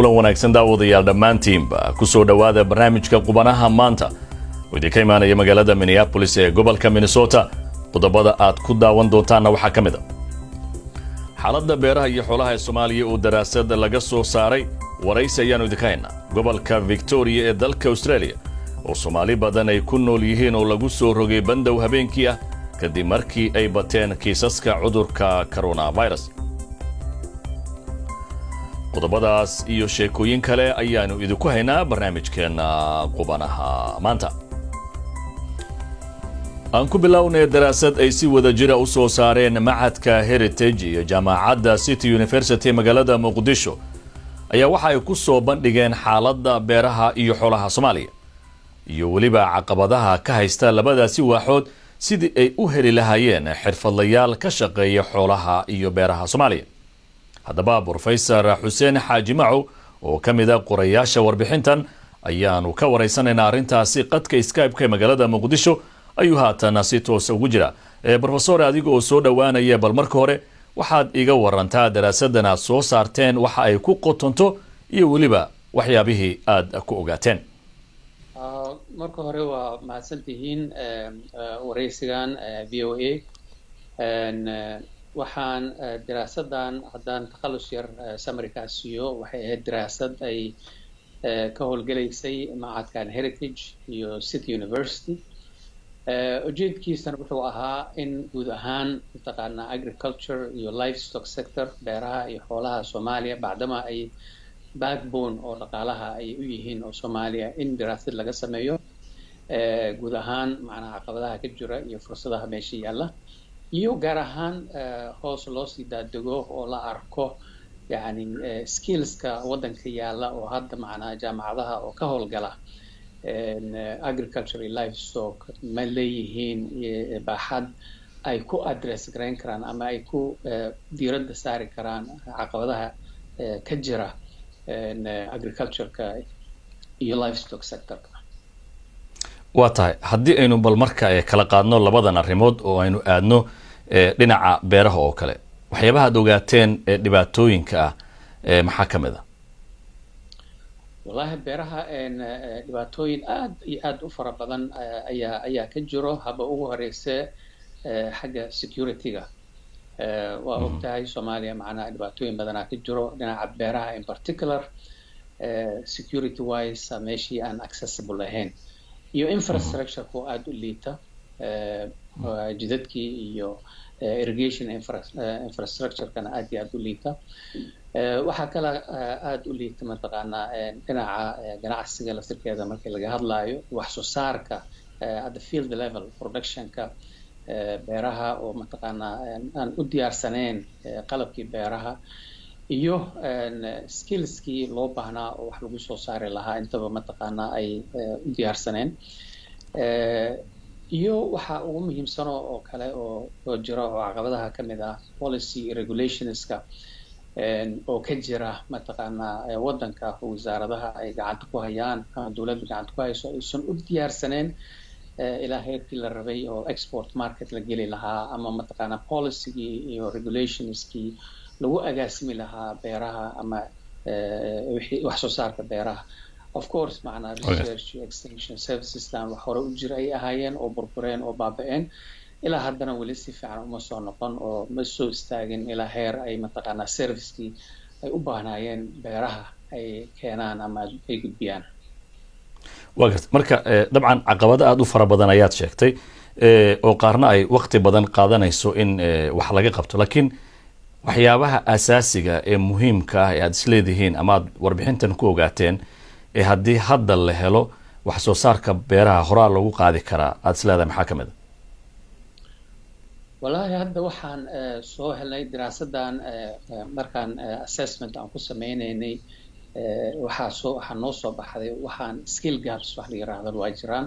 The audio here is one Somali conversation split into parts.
Kulan wanaagsan, daawadayaal dhammaantiinba. Kusoo dhowaada barnaamijka Qubanaha Maanta oo idinka imaanaya magaalada Minneapolis ee gobolka Minnesota. Qodobada aad ku daawan doontaanna waxaa ka mid ah xaaladda beeraha iyo xoolaha ee Soomaaliya oo daraasad laga soo saaray. Waraysi ayaannu idinka haynaa. Gobolka Victoria ee dalka Australia oo Soomaali badan ay ku nool yihiin oo lagu soo rogay bandow habeenkii ah kadib markii ay bateen kiisaska cudurka coronavirus. Qodobadaas iyo sheekooyin kale ayaannu idinku haynaa barnaamijkeenna Qubanaha Maanta. Aan ku bilownay daraasad ay si wada jira u soo saareen Machadka Heritage iyo Jaamacadda City University magaalada Muqdisho ayaa waxa ay ku soo bandhigeen xaaladda beeraha iyo xoolaha Soomaaliya iyo weliba caqabadaha ka haysta labadaasi waaxood sidii ay u heli lahaayeen xirfadlayaal ka shaqeeya xoolaha iyo beeraha Soomaaliya. Haddaba, Brofesor Xuseen Xaaji Macow oo ka mid ah qorayaasha warbixintan ayaanu ka waraysanaynaa arrintaasi. Qadka Skype-ka ee magaalada Muqdisho ayuu haatan si toosa ugu jira. Brofesor, adiga oo soo dhowaanaya, bal marka hore waxaad iga warantaa daraasadan aad soo saarteen, waxa ay ku qotonto iyo weliba waxyaabihii aad ku ogaateen. Marka hore waa mahadsantihiin waraysigan VOA. Waxaan daraasadan, haddaan takhallus yar summary kaa siiyo, waxay ahayd daraasad ay ka howlgelaysay machadkan Heritage iyo City University. Ujeedkiisana wuxuu ahaa in guud ahaan, mataqaanaa, agriculture iyo livestock sector, beeraha iyo xoolaha Soomaaliya, bacdama ay backbone oo dhaqaalaha ay u yihiin oo Soomaaliya, in daraasad laga sameeyo guud ahaan, macnaha, caqabadaha ka jira iyo fursadaha meesha yaalla, iyo gaar ahaan hoos loo sii daadego oo la arko yani skillska waddanka yaalla oo hadda, macnaha, jaamacadaha oo ka howlgala agriculture iyo livestock ma leeyihiin baaxad ay ku address garayn karaan ama ay ku diiradda saari karaan caqabadaha ka jira agricultureka iyo livestock sectorka. Waa tahay. Haddii aynu bal marka kala qaadno labadan arrimood oo aynu aadno dhinaca beeraha oo kale, waxyaabaha ad ogaateen ee dhibaatooyinka ah maxaa ka mid ah? Wallahi, beeraha dhibaatooyin aad iyo aad u fara badan ayaa ka jiro. Haba ugu horeyse xagga security-ga. Waa ogtahay Soomaaliya, macnaha, dhibaatooyin badanaa ka jiro dhinaca beeraha, in particular security wise, meeshii aan accessible ahayn iyo infrastructure-ku aada u liita, jidadkii iyo irrigation infrastructure-kana aad iyo aad u liita. Waxaa kale aada u liita, mataqaanaa, dhinaca ganacsiga laftirkeeda markii laga hadlaayo wax soo saarka at the field level, productionka beeraha oo, mataqaanaa, aan u diyaarsaneyn qalabkii beeraha iyo skillskii loo baahnaa oo wax lagu soo saari lahaa intaba, mataqaanaa, ay u diyaarsaneen. Iyo waxa ugu muhiimsano oo kale oo jira oo caqabadaha ka mid ah policy regulationska oo ka jira, mataqaanaa, waddanka, wasaaradaha ay gacanta ku hayaan ama dowladda gacanta ku hayso aysan u diyaarsaneen ilaa heerkii la rabay oo export market la geli lahaa ama, mataqaanaa, policygii iyo regulationskii lagu agaasimi lahaa beeraha ama wixii wax soo saarka beeraha. Of course, macnaa, research extension serviceskan wax hore u jira ay ahaayeen oo burbureen oo baaba-een, ilaa haddana weli si fiican uma soo noqon oo ma soo istaagin ilaa heer ay, mataqaanaa, servicekii ay u baahnaayeen beeraha ay keenaan ama ay gudbiyaan. Waa garta. Marka dabcan caqabado aada u fara badan ayaad sheegtay oo qaarna ay waqti badan qaadanayso in wax laga qabto, laakiin waxyaabaha asaasiga ee muhiimka ah ee aada isleedihiin ama aad warbixintan ku ogaateen ee haddii hadda la helo wax soo saarka beeraha horaa lagu qaadi karaa aada isleedahay, maxaa ka mid ah? Wallaahi, hadda waxaan soo helnay diraasadan markaan assessment aan ku sameyneynay, waxaa noo soo baxday waxaan skill gaps wax la yiraahdo waa jiraan,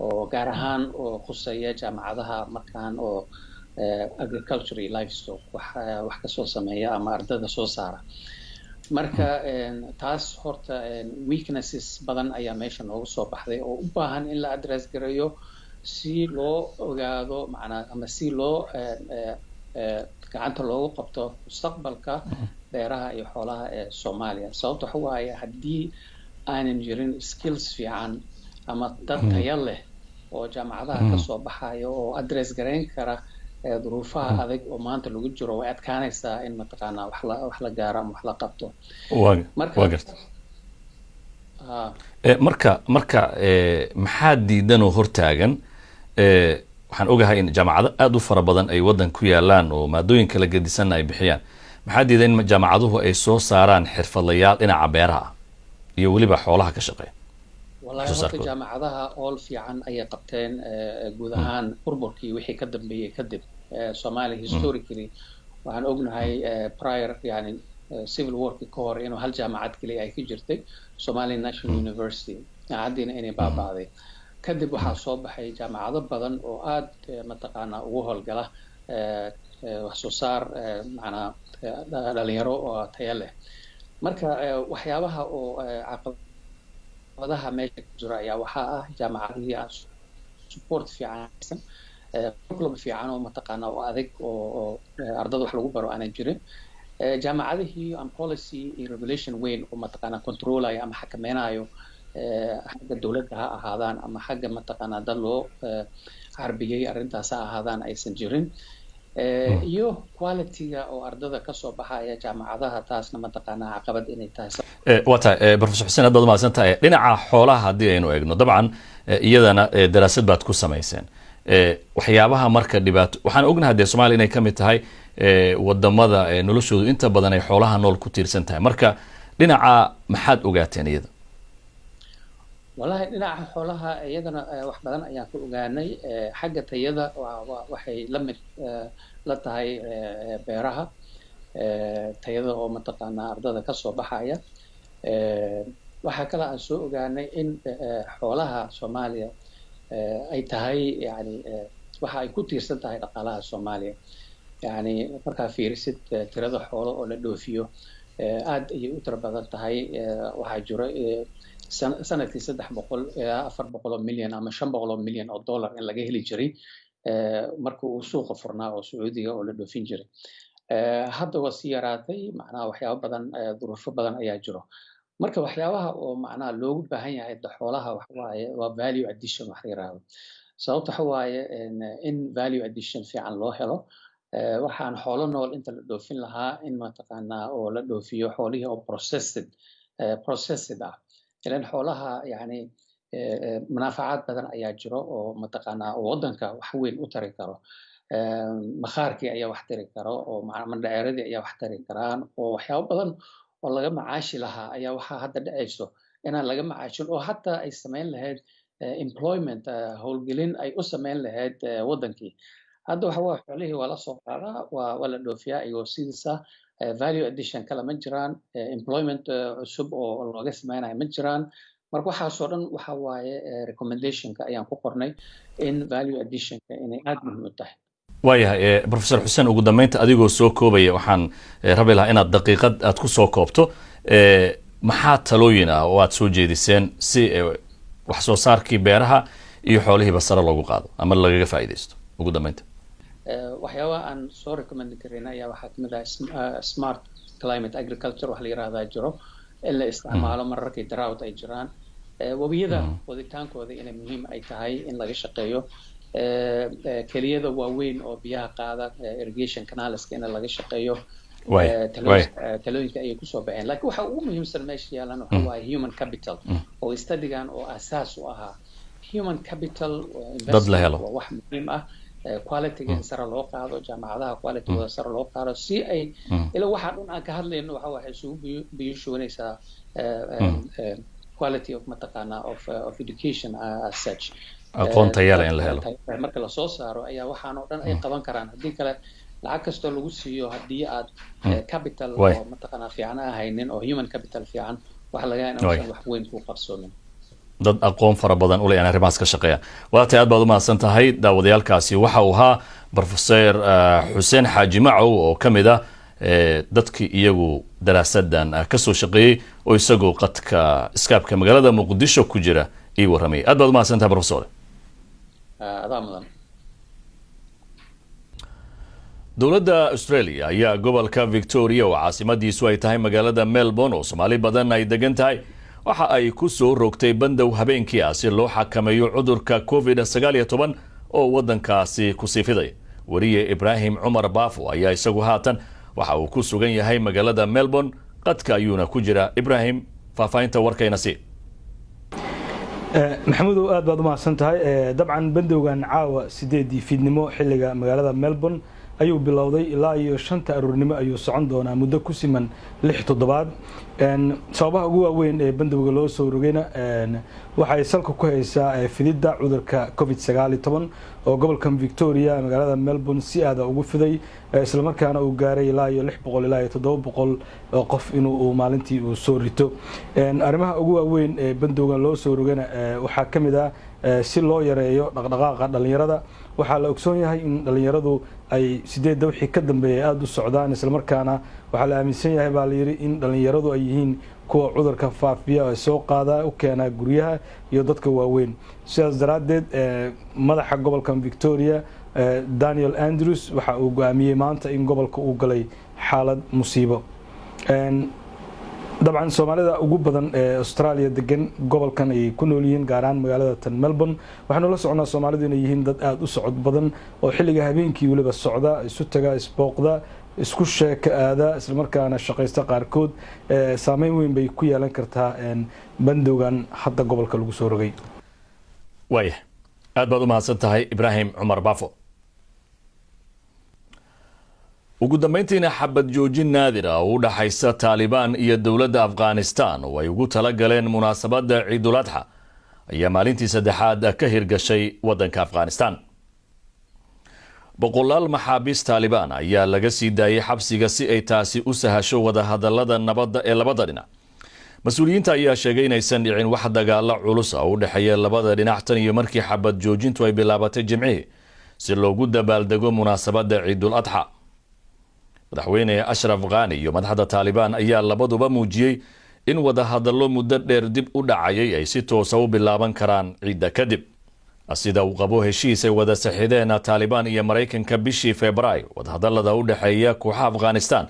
oo gaar ahaan oo khuseeya jaamacadaha markaan oo agriculture iyo livestock wax kasoo sameeya ama ardada soo saara. Marka taas horta weaknesses badan ayaa meesha nooga soo baxday oo u baahan in la address gareeyo si loo ogaado, macnaa, ama si loo Gacanta loogu qabto mustaqbalka beeraha iyo xoolaha ee Soomaaliya. Sababta waxa waaye, haddii aanan jirin skills fiican ama dad tayo leh oo jaamacadaha kasoo baxayo oo address garayn kara duruufaha adag oo maanta lagu jiro, way adkaanaysaa in mataqaanaa wax la gaaro ama wax la qabto. Waa garta. Marka maxaa diidan oo hortaagan? Waxaan ogahay in jaamacado aada u fara badan ay waddan ku yaalaan oo maadooyin kala gedisanna ay bixiyaan. Maxaa diidan in jaamacaduhu ay soo saaraan xirfadlayaal dhinaca beeraha ah iyo weliba xoolaha ka shaqeeya? Wallahi, horta jaamacadaha ool fiican ayay qabteen guud ahaan burburkii wixii ka dambeeyey kadib. Soomaaliya historically waxaan ognahay prior, yani civil warki ka hor, inuu hal jaamacad keliya ay ka jirtay, Somali National University. Jaamacaddiina inay baaba'day kadib, waxaa soo baxay jaamacado badan oo aada mataqaanaa ugu howlgala wax soo saar, macnaa dhalinyaro oo tayo leh. Marka waxyaabaha oo caqabadaha meesha ku jira ayaa waxaa ah jaamacadihii aan support fiican, curriculum fiican oo mataqaanaa oo adag oo ardada wax lagu baro aanan jirin, jaamacadihii aan policy iyo regulation weyn oo mataqaanaa controlayo ama xakameynayo, xagga dowladda ha ahaadaan ama xagga mataqaanaa dad loo carbiyey arrintaas ha ahaadaan, aysan jirin, iyo quality-ga oo ardada kasoo baxaya jaamacadaha, taasna mataqaanaa caqabad inay tahay. Waa tahay, Professor Xuseen, aad baad umahadsan tahay. Dhinaca xoolaha haddii aynu eegno, dabcan iyadana daraasad baad ku samayseen waxyaabaha marka dhibaato. Waxaan ognahay dee Somalia inay ka mid tahay wadamada noloshoodu inta badan ay xoolaha nool ku tiirsan tahay. Marka dhinaca maxaad ogaateen iyada? Wallahi, dhinaca xoolaha iyadana wax badan ayaan ka ogaanay. Xagga tayada waxay la mid la tahay beeraha, tayada oo mataqaanaa ardada kasoo baxaya. Waxaa kale aan soo ogaanay in xoolaha Soomaaliya ay tahay, yani, waxa ay ku tiirsan tahay dhaqaalaha Soomaaliya. Yani markaa fiirisid tirada xoolo oo la dhoofiyo, aad ayay u tiro badan tahay. Waxaa jiro sanadkii 300 ilaa 400 oo milyan ama 500 oo milyan oo dollar in laga heli jiray marka uu suuqa furnaa oo Sacuudiga oo la dhoofin jiray. Hadda waa sii yaraatay, macnaha waxyaabo badan, duruufo badan ayaa jiro. Marka waxyaabaha oo macnaha loogu baahan yahay xoolaha waxa waaye waa value addition wax la yiraahdo. Sababta waxa waaye in value addition fiican loo helo, waxaan xoolo nool inta la dhoofin lahaa in mataqaanaa oo la dhoofiyo xoolihii oo processed ah, ilan xoolaha yani munaafacaad badan ayaa jiro oo mataqaanaa oo waddanka wax weyn u tari karo. Makhaarkii ayaa wax tari karo, oo mandhaceeradii ayaa wax tari karaan, oo waxyaabo badan oo laga macaashi lahaa ayaa waxaa hadda dhacayso inaan laga macaashin, oo hataa ay samayn lahayd employment, howlgelin ay u samayn lahayd waddankii. Hadda waxa waa xoolihii waa la soo qaadaa, waa la dhoofiyaa iyagoo sidiisa. Value addition kale ma jiraan, employment cusub oo looga sameynayo ma jiraan. Marka waxaasoo dhan waxa waaye recommendationka ayaan ku qornay in value additionka inay aada muhiim u tahay. Waayahay, Professor Xuseen, ugu dambeynta adigoo soo koobaya, waxaan rabi lahaa inaad daqiiqad aad ku soo koobto maxaa talooyin ah oo aad soo jeediseen si wax soo saarkii beeraha iyo xoolihiiba sare loogu qaado ama lagaga faa'iidaysto ugu dambeynta? Waxyaabaha aan soo recommend karayna ayaa waxaa kamid ah smart climate agriculture wax la yirahdaa jiro, in la isticmaalo mararkii drought ay jiraan, webiyada waditaankooda inay muhiim ay tahay in laga shaqeeyo, keliyada waaweyn oo biyaha qaada, irrigation canalska, in laga shaqeeyo. Talooyinka ayay kusoo baxeen, lakiin waxa ugu muhiimsan meesha yaalan waxa waaye human capital, oo studygan oo asaas u ahaa human capital. Dad la helo. Waa wax muhiim ah qualityga in sare loo qaado, jaamacadaha qualitygooda sare loo qaado, si ay ila waxaa dhan aan ka hadlayno waxa waxay isugu biyo shubanaysaa quality of mataqaana of education as such. Aqoon tayale in la helo. Marka lasoo saaro ayaa waxaan oo dhan ay qaban karaan. Haddii kale, lacag kastoo lagu siiyo, haddii aad capital oo mataqaanaa fiican ahaynin oo human capital fiican, waxa laga yaaba inuusan wax weyn ku qabsoomin. Dad aqoon fara badan ule in arrimahaas ka shaqeeyaan. Waatay, aad baad umahadsan tahay. Daawadayaalkaasi waxa uu ahaa Professor Xuseen Xaaji Macow oo ka mid ah dadkii iyagu daraasadan kasoo shaqeeyey, oo isagoo qadka Skypeka magaalada Muqdisho ku jira ii warramayay. Aad baad umahadsan tahay, professor. Adaa mudan. Dowladda Australia ayaa gobolka Victoria, oo caasimadiisu ay tahay magaalada Melbourne oo Soomaali badan ay degan tahay, waxa ay ku soo rogtay bandow habeenkii ah si loo xakameeyo cudurka COVID-19 oo waddankaasi ku sii fiday. Wariye Ibraahim Cumar Baafo ayaa isagu haatan waxa uu ku sugan yahay magaalada Melbourne, qadka ayuuna ku jiraa. Ibraahim, faahfaahinta warkayna si. Maxamuudow, aad baad u mahadsan tahay. Dabcan, bandowgan caawa 8-dii fiidnimo xilliga magaalada Melbourne ayuu bilowday, ilaa iyo 5-ta aroornimo ayuu socon doonaa muddo ku siman 6 toddobaad. Sababaha ugu waaweyn ee bandowga loo soo rogayna waxay salka ku haysaa fididda cudurka COVID-19 oo gobolkan Victoria, magaalada Melbourne, si aada ugu fiday, islamarkaana uu gaaray ilaa iyo 600 ilaa iyo 700 oo qof inuu maalintii uu soo rito. Arrimaha ugu waaweyn ee bandowgan loo soo rogayna waxaa ka mid ah si loo yareeyo dhaqdhaqaaqa dhalinyarada. Waxaa la ogsoon yahay in dhalinyaradu ay 8-da wixii ka dambeeya aada u socdaan, islamarkaana waxaa la aaminsan yahay, baa layidhi, in dhalinyaradu ay yihiin kuwa cudurka faafiya ee soo qaada, u keena guryaha iyo dadka waaweyn. Sidaas daraaddeed, madaxa gobolkan Victoria, Daniel Andrews, waxa uu go-aamiyey maanta in gobolka uu galay xaalad musiibo. Dabcan, Soomaalida ugu badan ee Australia degan gobolkan ay ku nool yihiin, gaar ahaan magaalada tan Melbourne. Waxaanu la soconaa Soomaalidu inay yihiin dad aada u socod badan oo xilliga habeenkii weliba socda, isu taga, isbooqda, isku sheeka aada, islamarkaana shaqaysta qaarkood. Saameyn weyn bay ku yeelan kartaa bandowgan hadda gobolka lagu soo rogay. Waaya, aad baad u mahadsan tahay, Ibraahim Cumar Baafo. Ugu dambeyntiina, xabad joojin naadir ah oo u dhaxaysa Taalibaan iyo dowladda Afghanistan oo ay ugu tala galeen munaasabadda Ciidul Adxa ayaa maalintii saddexaad ka hirgashay waddanka Afghanistan. Boqolaal maxaabiis Taalibaan ayaa laga sii daayay xabsiga si ay taasi u sahasho wadahadalada nabadda ee labada dhinac. Mas-uuliyiinta ayaa sheegay inaysan dhicin wax dagaalo culus ah u dhexeeya labada dhinac tan iyo markii xabad joojintu ay bilaabatay Jimcihii si loogu dabaaldego munaasabadda Ciidul Adxa. Madaxweyne Ashraf Khani iyo madaxda Taalibaan ayaa labaduba muujiyey in wadahadallo muddo dheer dib u dhacayay ay si toosa u bilaaban karaan ciidda kadib, sida uu qabo heshiis ay wada saxideen Taalibaan iyo Maraykanka bishii Februaayo. Wadahadalada u dhexeeya kooxaha Afghanistan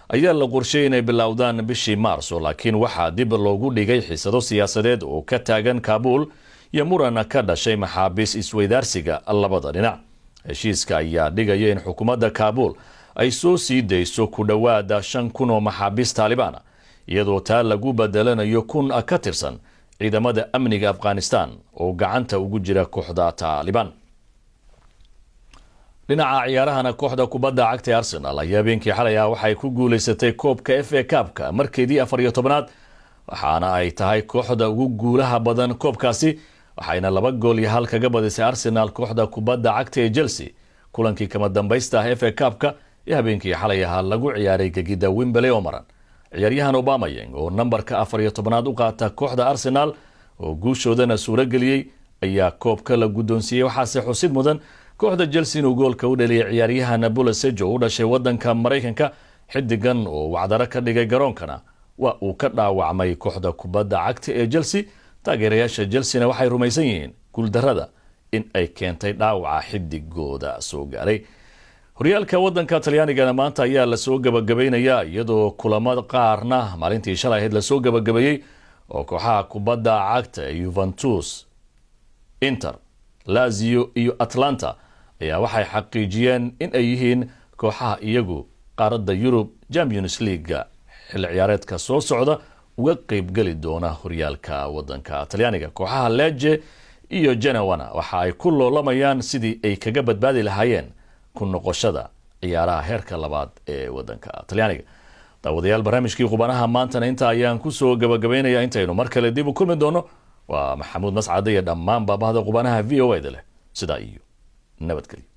ayaa la qorsheeyay inay bilowdaan bishii Maarso, laakiin waxaa dib loogu dhigay xiisado siyaasadeed oo ka taagan Kaabuul iyo muran ka dhashay maxaabiis isweydaarsiga labada dhinac. Heshiiska ayaa dhigaya in xukuumadda Kaabuul ay soo sii dayso ku dhowaada 5000 oo maxaabiis Taalibaan ah, iyadoo taa lagu bedelanayo 1000 ka tirsan ciidamada amniga Afghanistan oo gacanta ugu jira kooxda Taalibaan. Dhinaca ciyaarahana, kooxda kubadda cagta ee Arsenal ayaa habeenkii xalay ah waxay ku guuleysatay koobka FA Cup-ka markeedii 14aad, waxaana ay tahay kooxda ugu guulaha badan koobkaasi. Waxayna 2 gool iyo 1 kaga badisay Arsenal kooxda kubadda cagta ee Chelsea kulankii kama dambaysta ah FA Cup-ka ee habeenkii xalay ahaa lagu ciyaaray gegida Wembley oo maran. Ciyaaryahan Aubameyang, oo nambarka 14aad u qaata kooxda Arsenal oo guushoodana suuro geliyey, ayaa koobka la guddoonsiiyey. Waxaase xusid mudan kooxda Chelsea inuu goolka u dhaliyay ciyaaryahan Pulisic oo u dhashay wadanka Maraykanka. Xidigan oo wacdaro ka dhigay garoonkana waa uu ka dhaawacmay kooxda kubadda cagta ee Chelsea. Taageerayaasha Chelsea-na waxay rumaysan yihiin guuldarrada in ay keentay dhaawaca xidigooda soo gaaray. Horyaalka wadanka Talyaanigana maanta ayaa lasoo gabagabaynayaa, iyadoo kulamo qaarna maalintii shalay ahayd lasoo gabagabeeyey, oo kooxaha kubadda cagta ee Juventus, Inter, Lazio iyo Atalanta ayaa waxay xaqiijiyeen in ay yihiin kooxaha iyagu qaaradda Yurub Champions League-ga xilli ciyaareedka soo socda uga qeybgeli doona. Horyaalka wadanka Talyaaniga, kooxaha Lecce iyo Genoa-na waxa ay ku loolamayaan sidii ay kaga badbaadi lahaayeen ku noqoshada ciyaaraha heerka labaad ee wadanka Talyaaniga. Daawadayaal, barnaamijkii qubanaha maantana inta ayaan kusoo gabagabaynaya. Intaynu mar kale dib u kulmi doono, waa Maxamuud Mascade iyo dhammaan baabahda qubanaha VOA da leh sidaa iyo nabadgelyo.